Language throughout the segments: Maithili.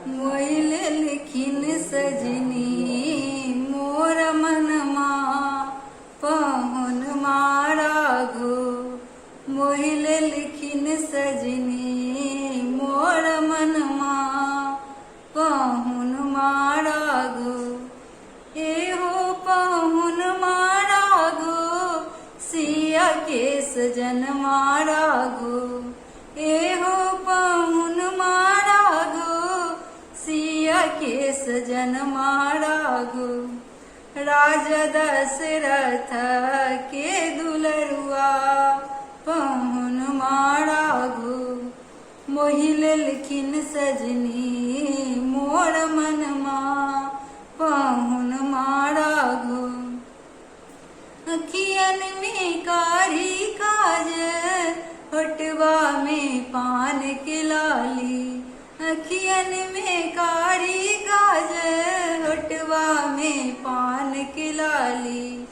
मोहि लेलखिन सजनी मोर मनमा पहुन माराघो। मोहि लेलखिन सजनी मोर मनमा पहुन माराघो। एहो पहुन माराघो सिया के सजन माराघो। एहो पहुन माराघो सिया के सजन माराघो। राजा दशरथ के दुलरुआ पहुन माराघो। मोहि लेलखिन सजनी मोर मनमा पहुन माराघो। अखियन में कारी काज होटवा में पान के लाली। अखियन में कारी काज होटवा में पान के लाली।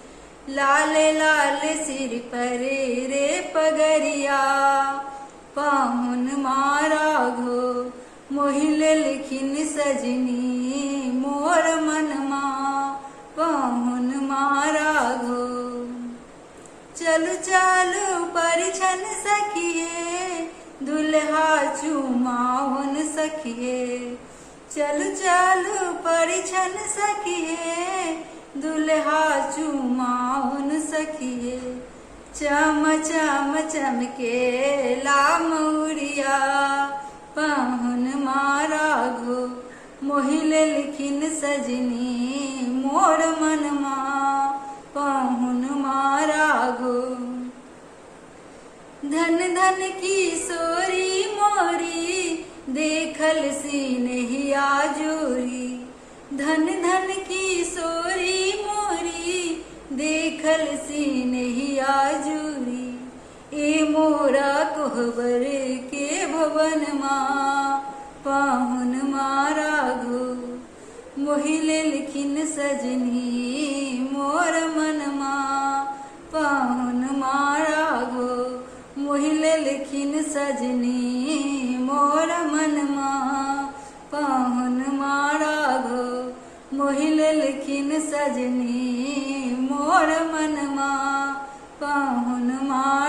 लाल लाल सिर पर रे पगरिया पाहुन माराघो। मोहि लेलखिन सजनी मोर मनमा पाहुन माराघो। चलू चलू परिछन सखिए दुल्हा चुमावन सखिए। चलू चलू परिछन सखिए दुल्हा चुमावन सखिए। चम चम चमके लामौरिया पाहुन माराघो। मोहि लेलखिन सजनी मोर मनमा पाहुन माराघो। धन धन की सोरी मोरी देखल सिनहिया जोरी। धन धन की सोरी मोरी देखल सिनहिया जोरी। ए मोरा कोहबर के भवनमा पाहुन माराघो। मोहि लेलखिन सजनी मोर मनमा पाहुन माराघो। मोहि लेलखिन सजनी मोर मनमा पाहुन माराघो। मोहि लेलखिन सजनी मोर मनमा पाहुन माराघो।